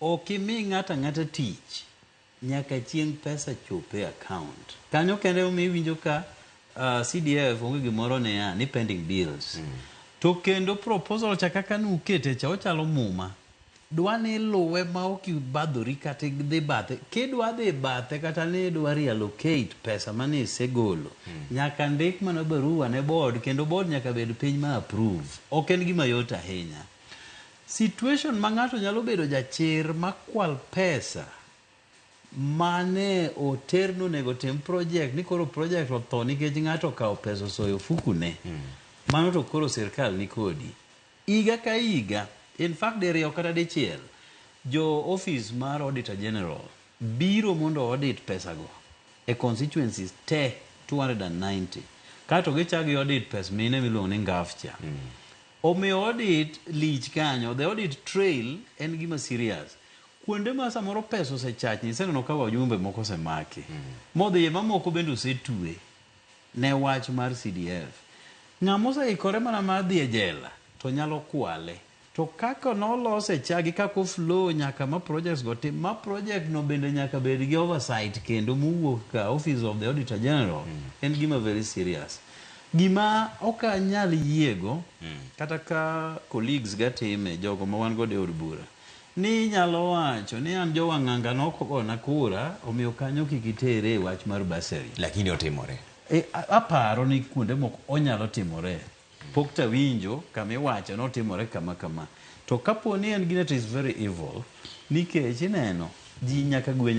Ok imi ng'ato ang'ata tich nyaka chieng' pesa chop e account. Kanyo kende ema iwinjo ka CDF onge gimoro niya ni pending bills. To kendo proposal cha kaka nukete cha, ochalo muma. Dwa ni iluwe ma ok ibadhori kata idhi bathe. Kidwa dhi bathe kata ni idwa reallocate pesa mane isegolo, nyaka ndik mana barua ne board, kendo board nyaka bed piny ma approve. Ok en gima yot ahinya. Situation ma ng'ato nyalo bedo jachir makwal pesa mane oter nonego tim project, ni koro project otho nikech ng'ato okawo pesa osoyo ofukune. Mano to koro sirkal ni kodi. Higa ka higa, in fact diriyo kata dichiel, jo office mar Auditor General biro mondo audit pesago e constituencies te 290. Kato gichako gi audit pes mine miluongo ni NGAAF cha. Omiyo audit lich kanyo, the audit trail en gima serious. Kuonde ma samoro pesa osechachni, iseneno ka wajumbe moko osemaki. Modhiye mamoko bende osetwe ne wach mar CDF. Ng'ama oseikore mana mar dhi e jela to nyalo kwale. To kaka nolose cha gi kaka flow nyaka ma projects go tim, ma project no bende nyaka bed gi oversight kendo mowuok ka Office of the Auditor General, en gima very serious. Gima ok anyal yiego, kata ka colleagues ga time, jogo ma wan godo e od bura, ni inyalo wacho ni an jowang'anga nok ogona kura, omiyo kanyo kik itere e wach mar bursary. Lakini otimore. E, aparo ni kuonde moko onyalo timore. Pok tawinjo kama iwacho notimore kama kama. To kapo ni en gine, to is very evil, nikech ineno ji nyaka gwenyre.